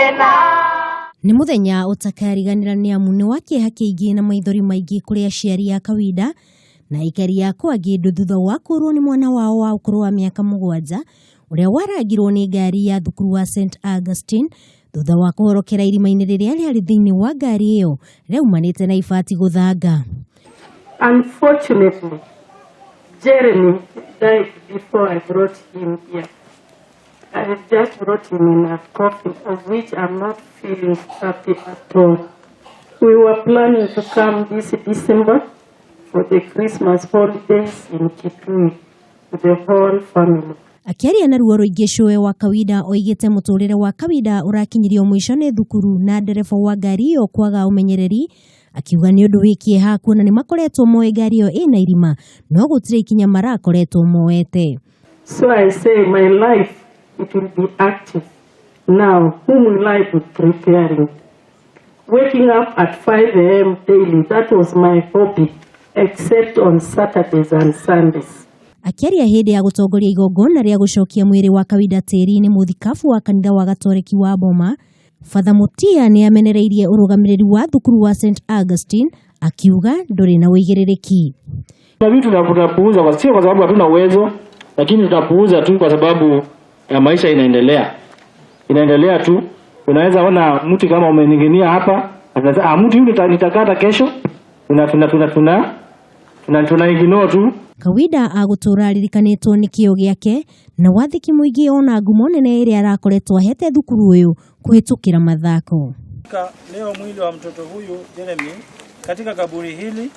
Nĩ mũthenya ũtakariganĩra nĩ amu nĩ wa kĩeha kĩingĩ na maithori maingĩ kũrĩ aciari a Kawinda na aikari a Kwangĩndũ thutha wa kũrwo nĩ mwana wao wa ũkũrũ wa mĩaka 7 ũrĩa warangirwo nĩ ngari ya thukuru wa St Augustine thutha wa kũhorokera irima-inĩ rĩrĩa rĩarĩ thĩinĩ wa ngari ĩyo rĩaumanĩte na ibati gũthanga. Unfortunately, Jeremy died before I brought him here. I just brought him in a coffin, of which I'm not feeling happy at all. We were planning to come this December for the Christmas holidays in Kitui with the whole family. Akĩaria na ruo rũingĩ cũwe wa Kawinda oigĩte mũtũrĩre wa Kawinda ũrakinyirio mũico nĩ thukuru na ndereba wa ngari ĩyo kwaga ũmenyereri, akiuga nĩ ũndũ wĩ kĩeha kuona nĩ makoretwo moĩ ngari ĩyo ĩna irima no gũtirĩ ikinya marakoretwo moete. So I say my life, it will be active. Now, whom will I be preparing? Waking up at 5 a.m. daily, that was my hobby, except on Saturdays and Sundays. Akĩaria hĩndĩ ya gũtongoria igongona rĩa gũcokia mwĩrĩ wa Kawinda tĩri-inĩ mũthikabu wa kanitha wa Gatoreki wa Boma, Father Mutia nĩ amenereirie ũrũgamĩrĩri wa thukuru wa St Augustine akiuga ndũrĩ na ũigĩrĩrĩki. Na vitu tunapuuza, sio kwa sababu hatuna uwezo, lakini tutapuuza tu kwa sababu ya maisha inaendelea, inaendelea tu. Unaweza ona mti kama umening'inia hapa, tunasema ah, mti yule nitakata kesho, tuna tuna tuna tuna tuna, tuna ignore tu. Kawinda agũtũra aririkanĩtwo nĩ kĩo gĩake na wathĩki mũingĩ ona ngumo nene ĩrĩa arakoretwo ahete thukuru ũyũ kũhĩtũkĩra mathako. Leo mwili wa mtoto huyu Jeremy katika kaburi hili